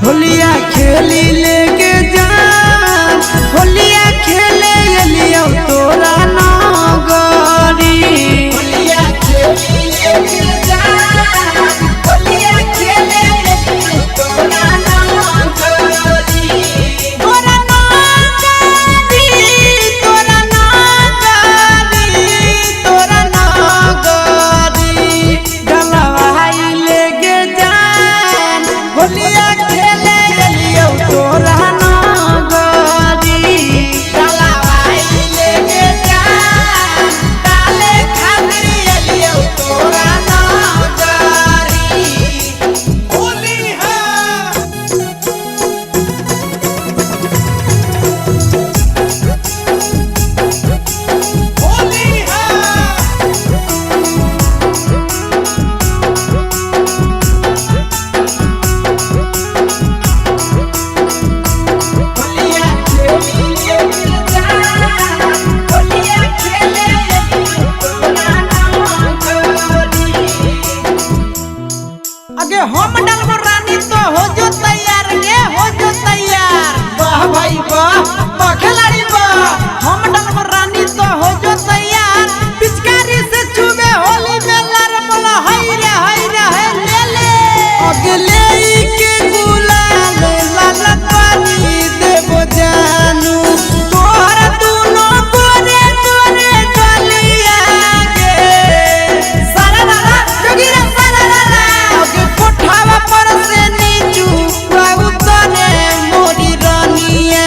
होलिया खेली लेके जा, होलिया खेले एलियो तोरा नगरी। होलिया खेली लेके जा, होलिया खेले एलियो तोरा नगरी। तोरा नगरी, तोरा नगरी, तोरा नगरी। डलवाई लेके जान, होलिया खेले एलियो तोरा नगरी। डलवाई लेके जा, डाले खातिर एलियो तोरा नगरी। होली है। होली है। होलिया खेली लेके जा, होलिया खेले एलियो तोरा नगरी। अगे हम डलबो रानी तो हो जो तैयार गे, हो जो तैयार। वाह भाई वाह, वाह खिलाड़ी वाह। हम डलबो रानी तो हो जो तैयार, पिचकारी से छुबे होली में लर बोला हई रे हई रे हे ले ले। अगले के गुलाल लाल पानी देबो जानू, तोहर दुनो गोरे गोरे गलिया गे। सारा रा जोगीरा सारा रा। अगे कोठावा पर से नीचू बाबू तने मोरी रानिया।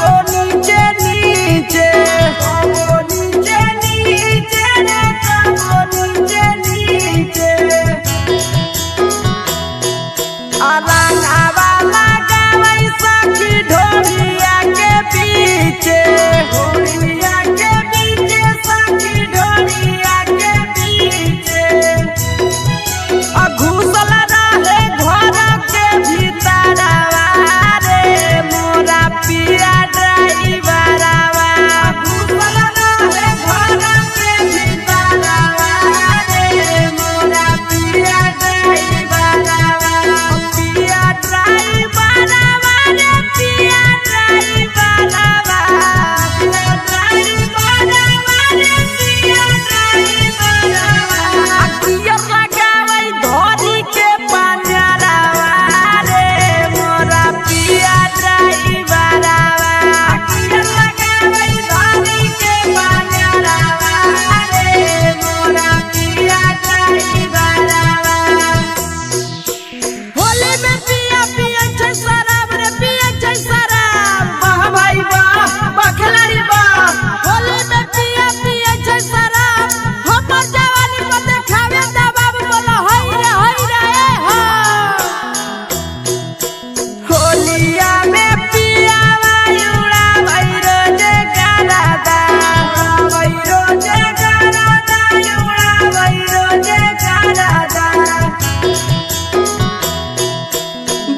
कबो नीचे नीचे, कबो नीचे नीचे रे कबो नीचे नीचे। अलंग आवा लगावै सखी ढोलिया के पीछे, ढोलिया के पीछे सखी ढोलिया के पीछे। आ घुसल रहे घर के भीतरवा रे मोरा पिया ड्राइवरवा। घुसल रहे घर के भीतरवा रे मोरा पिया ड्राइवरवा। पिया ड्राइवरवा रे पिया ड्राइवरवा, पिया ड्राइवरवा रे पिया ड्राइवरवा। आ गियर लगावै धरी के पंजरवा रे मोरा पिया ड्राइवरवा। गियर लगावै धरी के पंजरवा रे मोरा पिया ड्राइवरवा। होली में पिया पिया छै शराब रे पिया छै शराब। वाह भाई वाह, वाह खिलाड़ी वाह। होली में पिया पिया छै शराब, हमर जवानी पर देखावे दबाब। बोलो हई रे हई रे ए हा। होलिया में पिया उड़ावै रोजे गारादा, उड़ावै रोजे गारादा, उड़ावै रोजे गारादा।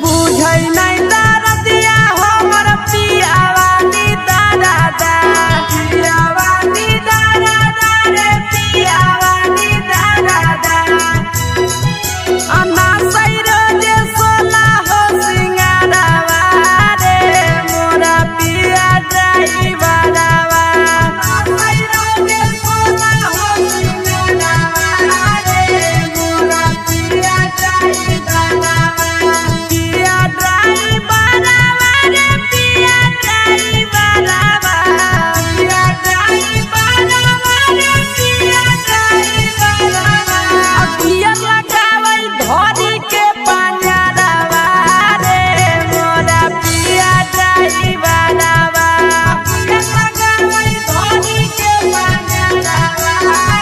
बुझै नै दरदिया हमर पियावा नी दादा, पियावा नी दादा रे पियावा नी दादा। अन्ना सैरो जे सोला हो सिंगारवा रे मोरा पिया ड्राइवरवा। सैरो जे सोला हो सिंगारवा रे मोरा पिया ड्राइवरवा। पिया ड्राइवरवा रे पिया ड्राइवरवा, पिया ड्राइवरवा रे पिया ड्राइवरवा। आ गियर लगावै धरी के पंजरवा रे मोरा पिया ड्राइवरवा। गियर लगावै धरी के पंजरवा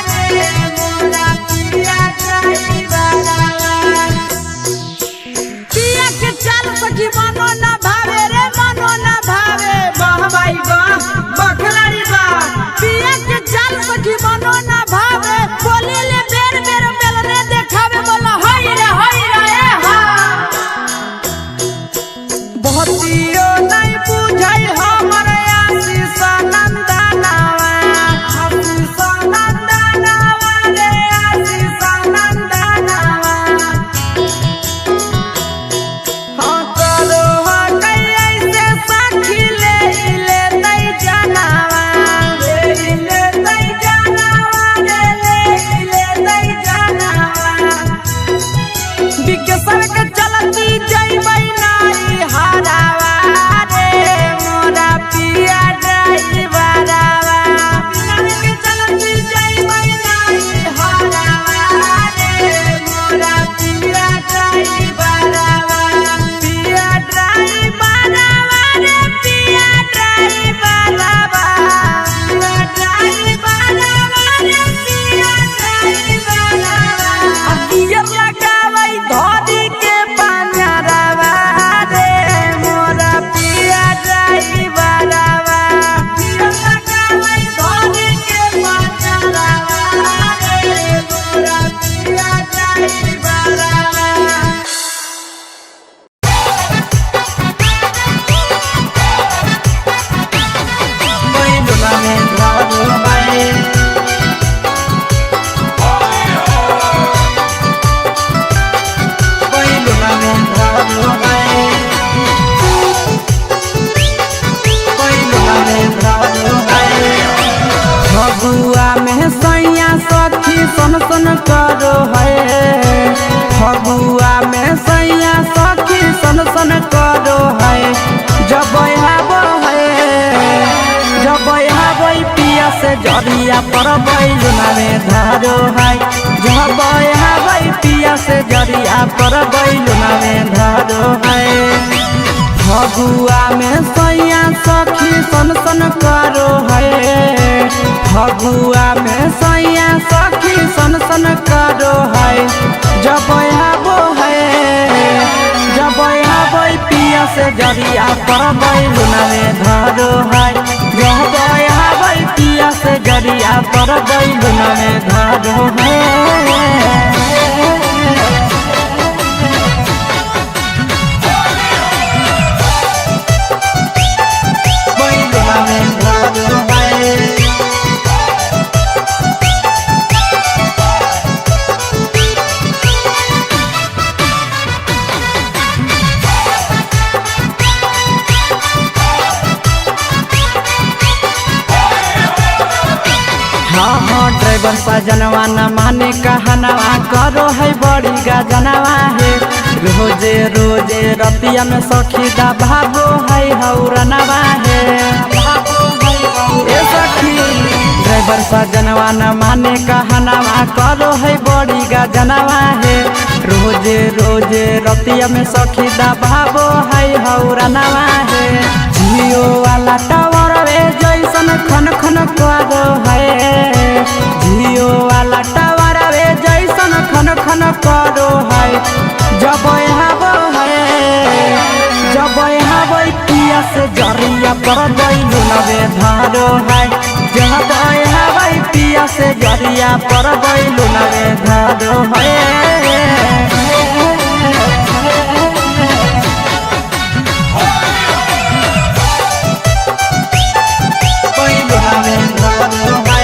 रे मोरा पिया ड्राइवरवा। पिया के चाल सखी मनो न भावे रे मनो न भावे। वाह भाई वाह, वाह खिलाड़ी वाह। पिया के चाल सखी मनो न भावे, बोले ले बेर बेर बेल रे देखावे। बोला हई रे हई रे ए हा। भतियो नहीं बुझै हमर आशीष नंदनवा, आशीष नंदनवा रे आशीष नंदनवा। हाँ करो हकै ऐसे सखी ले ले तै जनावा, ले ले तै जनावा रे ले ले तै जनावा। विकेसर के चलती जइबै नारी हरावा रे मोरा पिया ड्राइवरवा। के चलती जइबै नारी हरावा रे मोरा पिया ड्राइवरवा। पिया ड्राइवरवा रे पिया ड्राइवरवा, पिया ड्राइवरवा रे पिया ड्राइवरवा। आ गियर लगावै धरी के पंजरवा रे मोरा पिया ड्राइवरवा। गियर लगावै धरी के पंजरवा रे मोरा पिया ड्राइवरवा। फगुआ में सैया सखी सन सन करो है, फगुआ में सैया सखी सन सन करो है। जब आबो है, जब आबै पिया से जरिया पर बैलुना में धरो है। जब आबै पिया से जरिया पर बैलुना में धरो है। फगुआ में सैया सखी करो है। फगुआ में सैया सखी सन सन करो है। जब आबो है जब आबै पिया से जरिया पर बैलुनवे धरो है। जब आबै पिया से जरिया पर बैलुनवे धरो है। बैलुनवे धरो है। हाँ हाँ ड्राइवर सजनवा न माने कहनवा करो है बड़ी गजनवा है। रोजे रोजे रतिया में सखी दबाबो है हौरनवा है। ए सखी ड्राइवर सजनवा न माने कहनवा करो है बड़ी गजनवा है। रोजे रोजे रतिया में सखी दबाबो है हौरनवा है। जियो वाला टावर वे जैसन खन खन करो है। जियो वाला टावर वे जैसन खन खन करो है। जब आबो है जब आबै पिया से जरिया पर बैलुनवे धरो है। जब आबै पिया से जरिया पर बैलुनवे धरो है। बैलुनवे धरो है।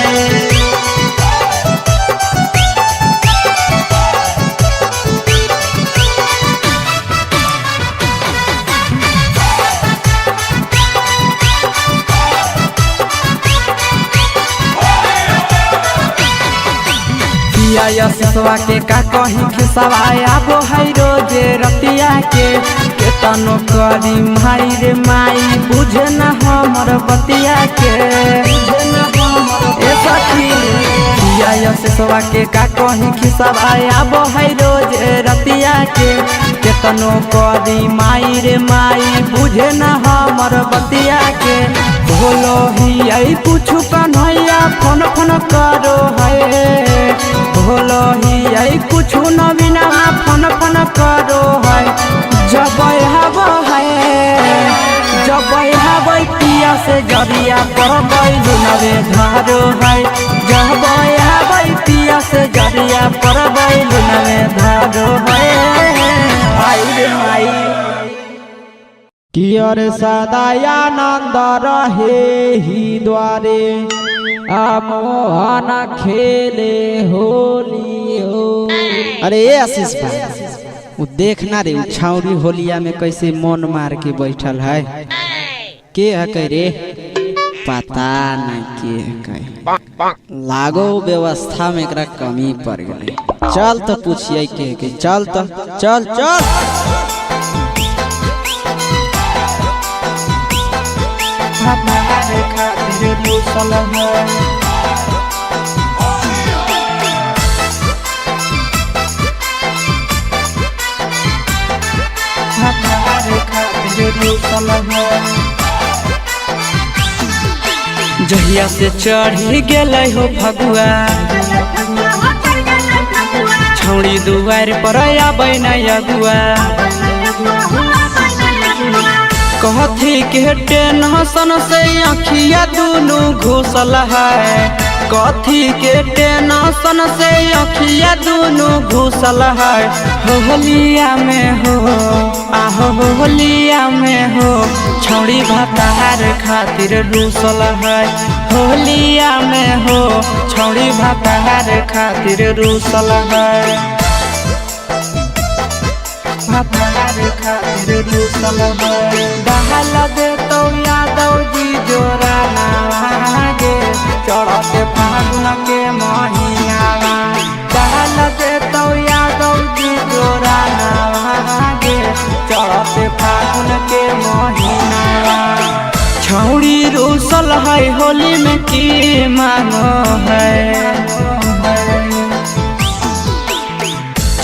पिया सिसवा के का कहीं खिसवा आबो है रोजे रतिया के। केतनो करी माई रे माई बुझे न हमर बतिया के। ए सखी पिया सिसवा के का कहीं खिसवा आबो है रोजे रतिया के। केतनो करी माई रे माई बुझे न हमर बतिया के। बोलो ही आई कुछ कन्हैया फोन फोन करो है। बोलो ही आई कुछ नवीना फोन फोन करो है। जब आबो है जब आबै पिया से जरिया पर बैलुनवे धरो है। जब आबै पिया से जरिया पर बैलुनवे धरो है। आई रे माई कियर सदायानंद रहे ही द्वारे आ मोहन खेले होली हो। अरे ए आशीष भाई वो देखना रे छाउरी होलिया में कैसे मन मार के बैठल है। के है कह रे पता नहीं के है कह लागो व्यवस्था में एकरा कमी पड़ गई। चल तो पूछिए के के चल तो चल चल। जहिया से चढ़ी गेलै हो फगुआ छौड़ी दुआर पर आबै न अगुआ। कहथी के टेंशन से अखिया दुनू घुसल है। कथी के टेंशन से अखिया दुनू घुसल है। होलिया में हो आहो होलिया में हो छौड़ी भातार खातिर रूसल है। होलिया में हो छौड़ी भातार खातिर रूसल है। भातार खातिर रूसल है। दहल दे तो यादव जी जोरा नागे चढ़ते फागुन के महीनावा। दहल दे तो यादव जी जोरा नागे चढ़ते फागुन के महीनावा। छौड़ी रूसल है होली में की मांगो है।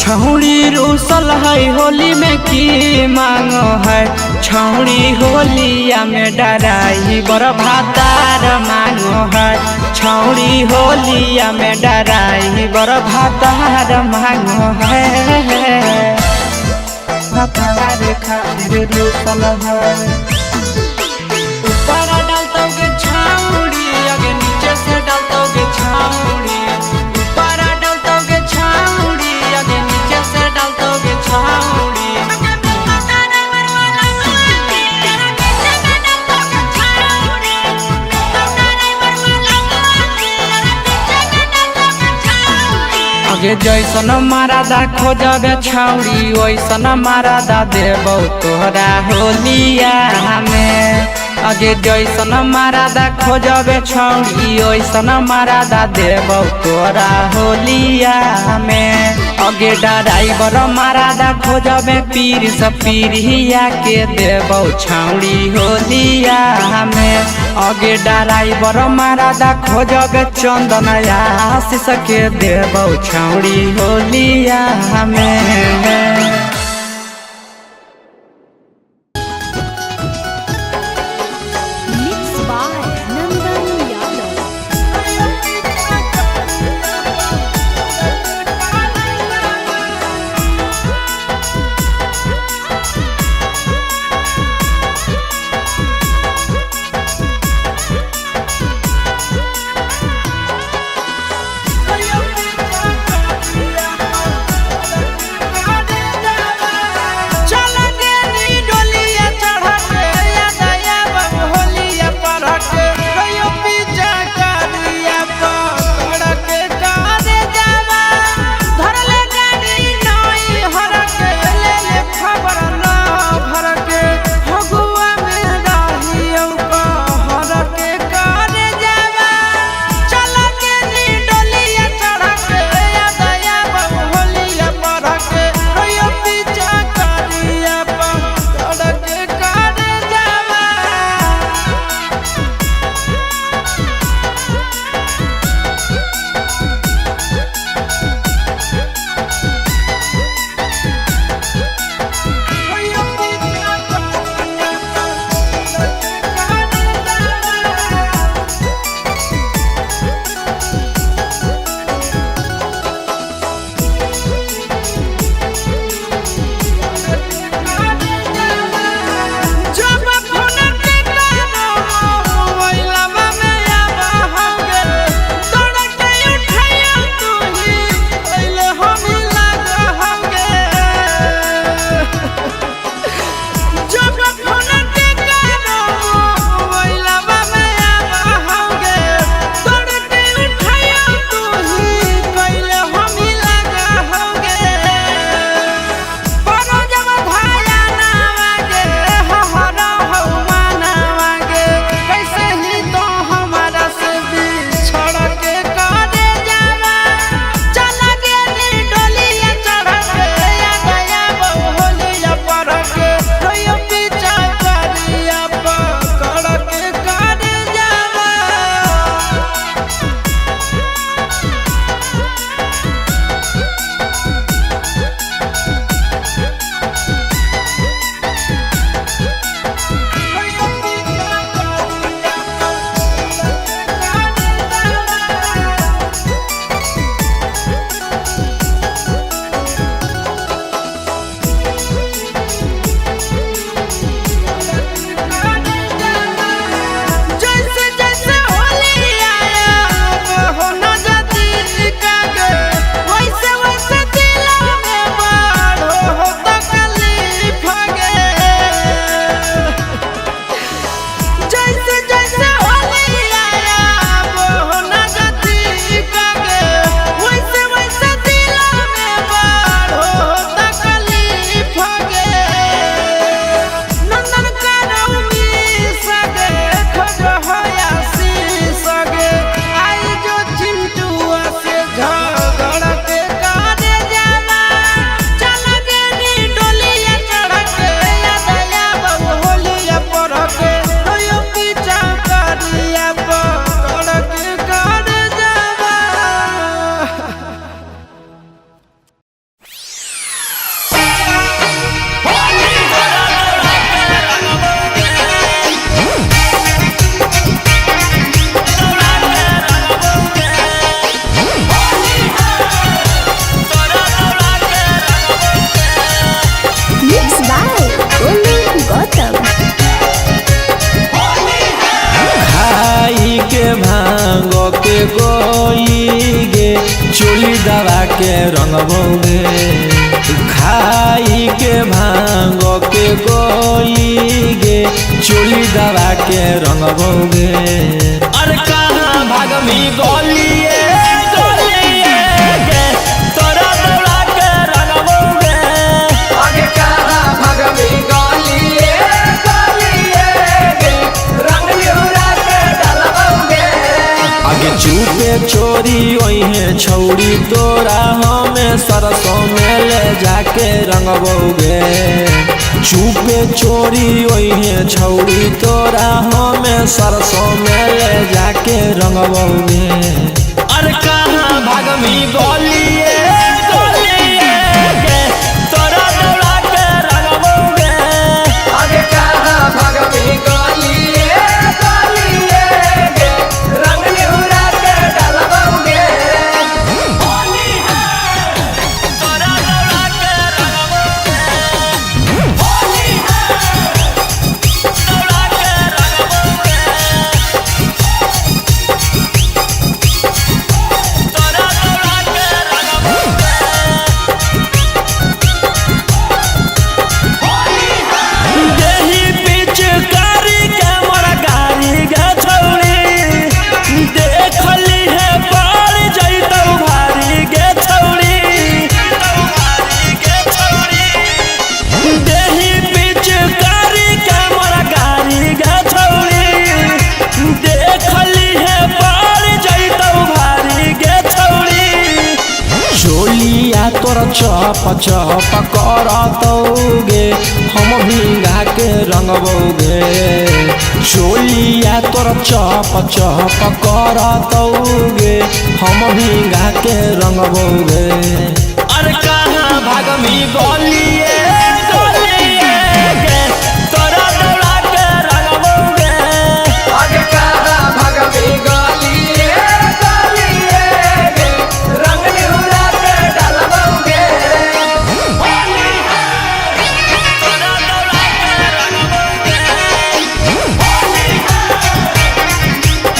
छौड़ी रूसल है होली में की मांगो है, छौड़ी होलिया में डराई बर भातार मांगो है, छौड़ी होलिया में डराई बर भातार मांगो है। भातार खातिर रूसल है। ऊपर डालतोगे छाउड़ी आगे नीचे से डालतोगे छाउड़ी, ऊपर डालतोगे छाउड़ी आगे नीचे से डालतोगे छाउड़ी। आगे जैसन मारादा खोजबे छाउड़ी ओइसन मारादा देबौ तोहरा होलिया में। आगे जैसन मारादा खोजबे छौड़ी ओइसन मारादा देबौ तोरा होलिया में। आगे डराइबर मारादा खोजबे पीर सब पीरिया के देबौ छौड़ी होलिया में। आगे डराइबर मारादा खोजबे चंदन आशीष के देबौ छौड़ी होलिया में। Mix by Nandan Yadav. Yeah. गोली गे चोली दबा के रंगबौगे। खाई के भांग के गोली गे चोली दबा के रंगबौगे। अरे कहाँ भागमी गोलिए गोलिए गे तोरा दौड़ा के रंगबौगे। आगे कहाँ भगवी गलिए गलिए गे रंग लिहुरा के डलबौगे। आगे चुपे चोरी ओहे छौरी तोरा हमें सरसों में ले जाके रंगबौगे। चुपे चोरी ओहे छौरी तोरा हमें सरसों में ले जाके रंगबौगे। अरे कहाँ भागमी गोलिए गोलिए गे तोरा दौड़ा के रंगबौगे। आगे कहाँ भगवी गलिए गलिए गे रंग लिहुरा के डलबौगे। तोरा दौड़ा के रंगबौगे। दौड़ा के रंगबौगे। तोरा दौड़ा के रंगबौगे। देही पिचकारी के मोरा गारी गे छौरी देखली है पार जैतौ भारी गे छौरी। देही पिचकारी के मोरा गारी गे छौरी देखली है पार जैतौ भारी गे छौरी। चोलिया तोर चप चप करतौगे हम भींगा के रंगबौगे। चोलिया तोर चप चप करतौगे हम भींगा के रंगबौगे। अरे कहाँ भागमी गोलिए गोलिए गे तोरा दौड़ा के रंगबौगे। आगे कहाँ भगवी गलिए गलिए गे रंग लिहुरा के डलबौगे। तोरा दौड़ा के रंगबौगे।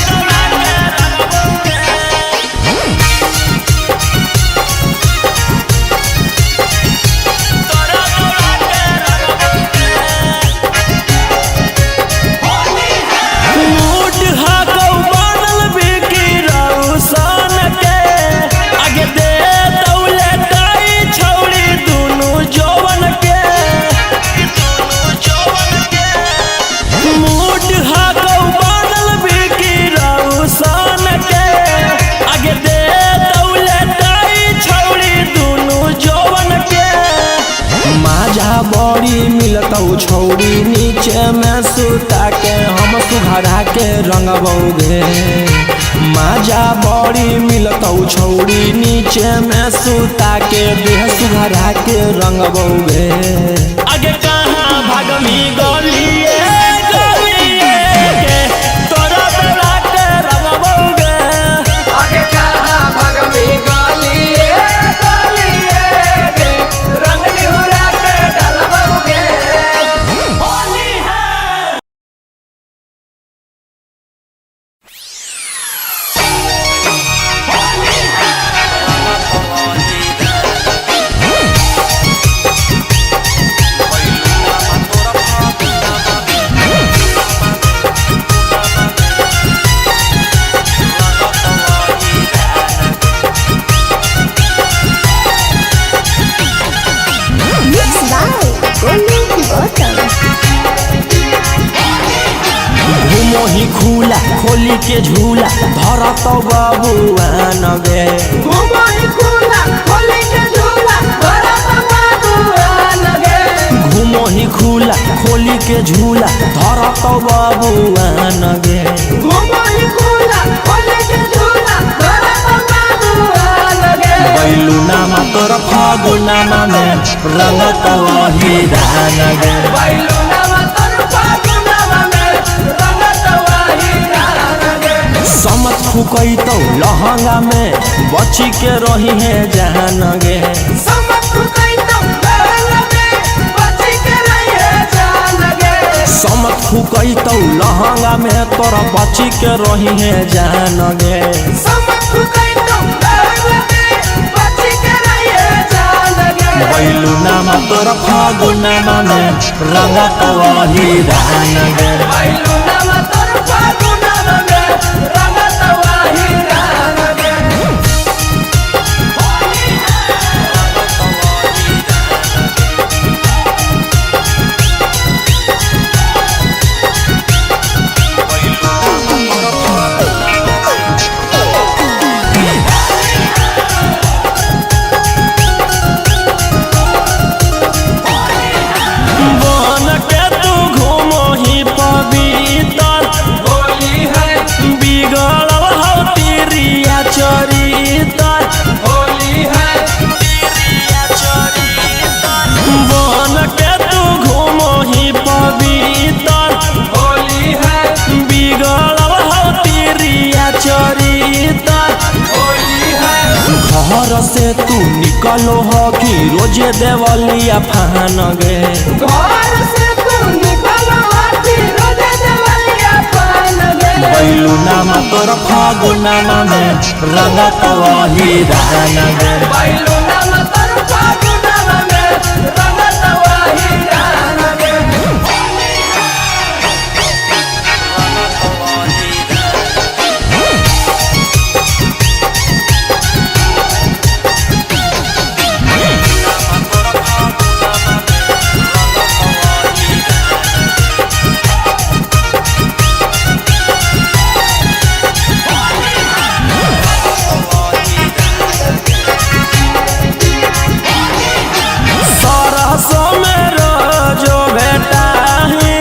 दौड़ा के रंगबौगे। तोरा दौड़ा के रंगबौगे। मूड हाकौ बनल बिकी रौशन के आगे दे तौले ताई छौरी दुनू जौवन के। मूड हाकौ बनल बिकी रौशन के आगे दे तौले ताई छौरी दुनू जौवन के। माजा बड़ी मिलतौ छौरी नीचे में सुता के हम सुघरा के रंगबौगे। माजा बड़ी मिलतौ छौरी नीचे में सुता के देह सुघरा के रंगबौगे। आगे कहाँ भागमी गोलिए गोलिए गे तोरा दौड़ा के रंगबौगे। आगे कहाँ भगवी गलिए गलिए गे रंग लिहुरा के डलबौगे। Mix by Golu Gautam. घूमोही खुला खोली के झूला धरत बबुआ नगे। घुमोही खुला खोली के झूला भरत बाबुआ लगे। घूमोही खुला खोली के झूला धरत बबुआ नगे। घुमोही खुला खोली के झूला भरत बाबुआ लगे। बैलूनामा तोर फागुनामा में रंगत वही धान गे। बैलूनामा तोर फागुनामा में रंगत वही रान गे। समत फुकैतौ लहंगा में बची के रही है जान गे। समत फुकैतौ लहंगा में बची के रही है जान गे। समत फुकैतौ लहंगा में तोरा बची के रही है जान गे। बैलूनामा तोर फागुनामा में रंगत वही रान गे। बन के तू घूमही पवित्र होली है बिगड़ल हौ तिरिया चरितर होली है बन के तू घूमही पवित्र होली है बिगड़ल हौ तिरिया चरितर होली है। घर से तू निकलो हो कि रोजे देवलिया फान गे। घर से तू निकलो हाथी रोजे देवलिया पान गे। बैलूनामा तोर फागुनामा में रंगत वही रान गे। बैलूनामा तोर फागुनामा में रंगत वही रान गे। सरसों में रोजो भेटाही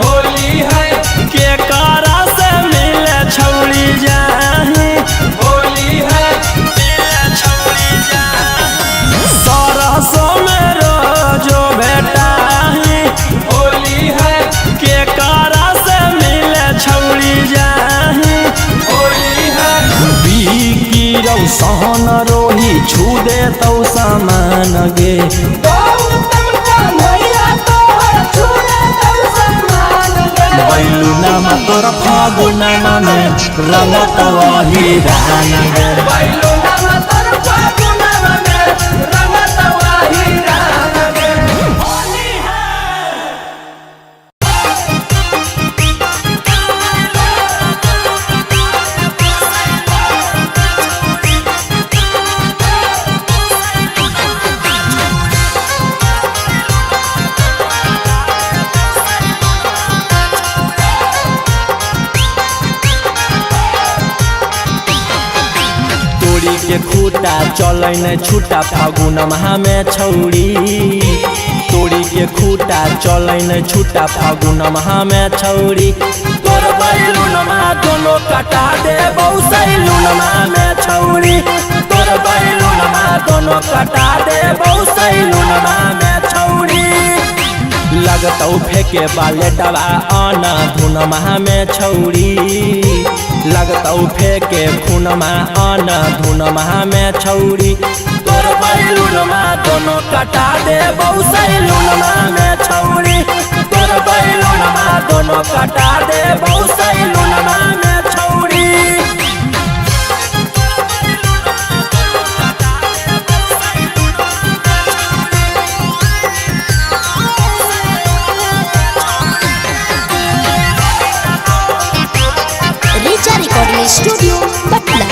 होली है के करा से मिले छौड़ी जाही होली है सरसों में रोजो भेटाही होली है के करा से मिले छौड़ी जाही होली है। बिकी रौ सहन रोही छू दे तौ सामान गे। गौतम कन्हैया तोहर छूने तौ सम्मान गे। बैलूनामा तोर फागुनामा में रंगत वही रान गे। बैलूनामा तोर फागुनामा में रंगत वही रान गे। तोरी के खूटा चलै न छूटा फागुनमा में छौड़ी। तोरी के खूटा चलै न छूटा फागुनमा में छौड़ी। तोर बैलूनमा दोनों कटा दे सैलूनमा में छौड़ी। तोर बैलूनमा दोनों कटा दे सैलूनमा में छौड़ी। लगतौ फेके बाले डबा आना धुनमा में छौड़ी। लगतौ फेके खूनमा आना धुनमा में छौड़ी। तोर बैलूनमा दोनों कटा दे सैलूनमा में छौड़ी। तोर बैलूनमा दोनों कटा दे सैलूनमा में छौड़ी। Richa recording studio Patna.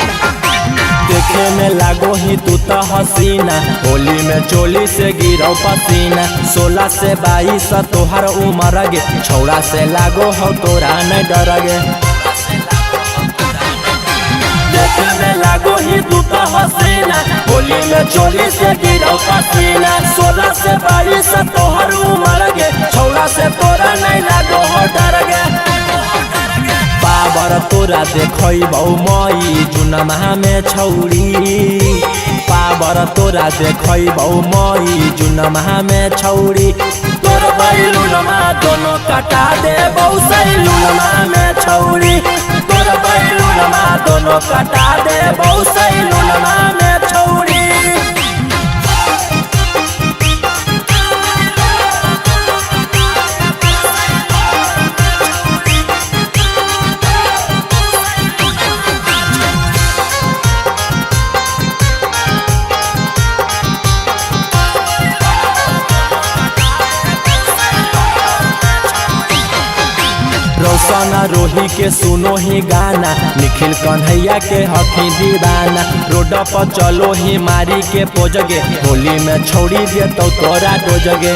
देखे में लागो ही तू तो हसीना होली में चोली से गिरो पसीना। 16 से 22 तोहर उमर गे छौड़ा से लागो हो तोरा न डर गे। देखे में लागो ही तू तो हसीना होली में चोली से गिरो पसीना। 16 से 22 तोहर उमर गे छौड़ा से तोरा नहीं लागो हो डर गे। पावर तोरा देखैबौ मई जुनमा में छौड़ी। पावर तोरा देखैबौ मई जुनमा में छौड़ी। तोर बैलूनमा दोनों कटा देबौ सैलूनमा में छौड़ी। तोर बैलूनमा दोनों कटा देबौ सैलूनमा में छौड़ी। रोही के सुनो ही गाना, निखिल कन्हैया के हखी दीवाना। रोड पर चलो ही मारी के पोजगे, होली में छोड़ी दे तो तोरा डोजगे।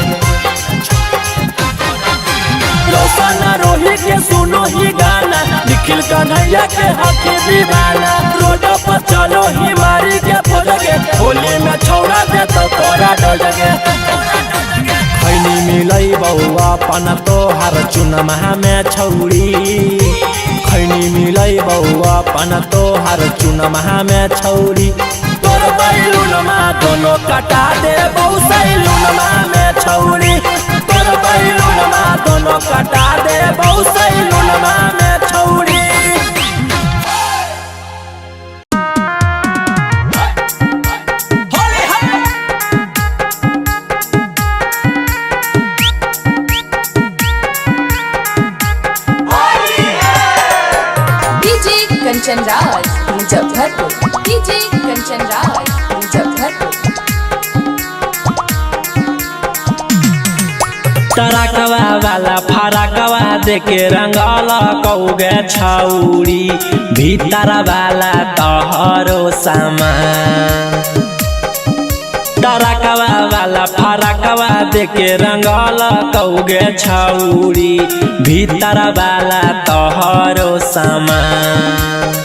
रोशन रोही के सुनो ही गाना, निखिल कन्हैया के हखी दीवाना। रोड पर चलो ही मारी के पोजगे, होली में छोड़ा दे तो तोरा डोजगे। खैनी मिलै बौआ पन तोहर चुनमा में छौड़ी, खैनी मिलै बौआ पन तोहर चुनमा में छौड़ी। तोर बैलूनमा दोनों कटा दे सैलूनमा में छौड़ी, तोर बैलूनमा दोनों कटा दे सैलूनमा में छौड़ी। DJ Kanchan Raj Muzaffarpur, DJ Kanchan Raj Muzaffarpur. तराकवा वाला फराकवा देके रंगल कौगे छौरी, भीतर वाला तोहरो सामान। तराकवा वाला फराकवा देके रंगल कौगे छौरी, भीतर वाला तोहरो सामान।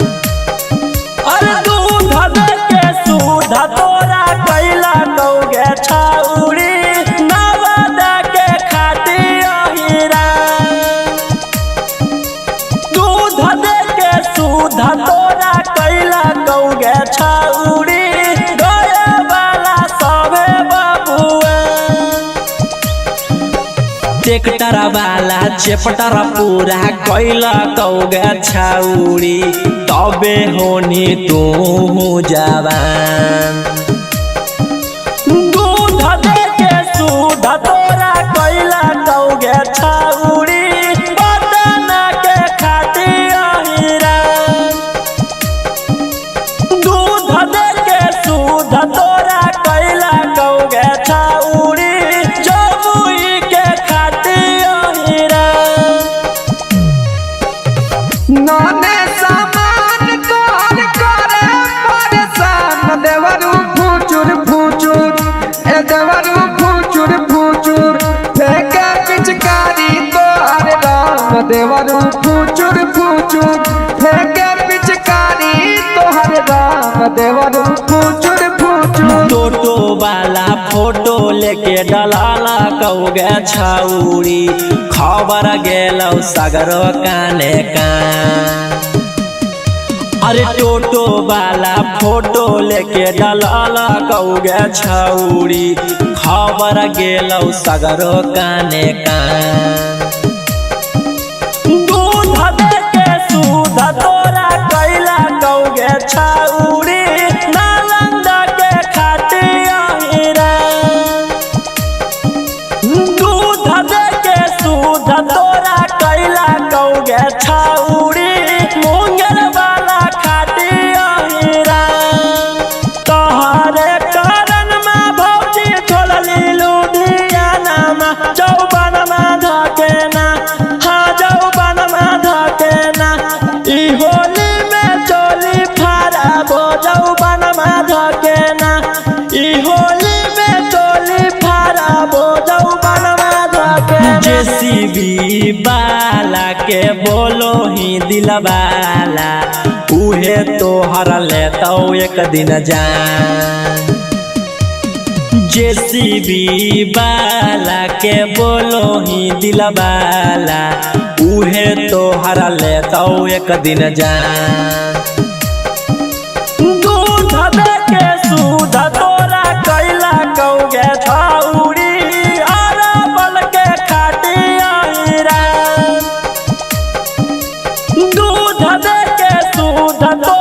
अरे दूध के सुध तोरा कैला कौगे छौरी, नवद के खाती अहिरा। दूध के सुध तोरा कैला कौगे छौरी, गए वाला सभे बबुआ। ट्रैक्टर वाला चेपटर पूरा कैला कौगे छौरी, तबे होनी तू जवान। दूध के सुध तोरा कैला कौगे छौरी, बदन के खाती अहिरा। दूध के सुध तोरा कैला कौगे छौरी, जमुई के खाती अहिरा। नाने सामान तोहर करे परेशान, देवरू फुचुर फुचुर, ए देवरू फुचुर फुचुर, फेंके पिचकारी तोहर राम। देवरू फुचुर फुचुर, फेंके पिचकारी तोहर राम। देवरू फुचुर फुचुर। टोटो वाला फोटो लेके डलाला कौगे छौरी, खबर गेलौ सगरो काने कान। अरे टोटो वाला फोटो लेके डलाला कौगे छौरी, खबर गेलौ सगरो काने कान। दूध के सुध तोरा कैला कौगे छौरी, नालंदा के खाती अहिरा। दूध के सुध तोरा कैला कौगे छौरी, मुंगेर वाला खाती अहिरा। तोहरे कारण में भौजी छोड़ली लुधियाना में, चौबन में धकेना, हाँ चौबन में धकेना। ई होली में चोली फाड़बो चौबन में धकेना, ई होली में चोली फाड़बो चौबन में धकेना। जेसीबी वाला के बोलो ही दिलवाला, उहे तोहर लेतौ एक दिन जान। जेसीबी वाला के बोलो ही दिलवाला, उहे तोहर लेतौ एक दिन जान। दूध के सुध तोरा कैला कौगे छौरी, अरबल के खाती अहिरा। दूध के सुध तोरा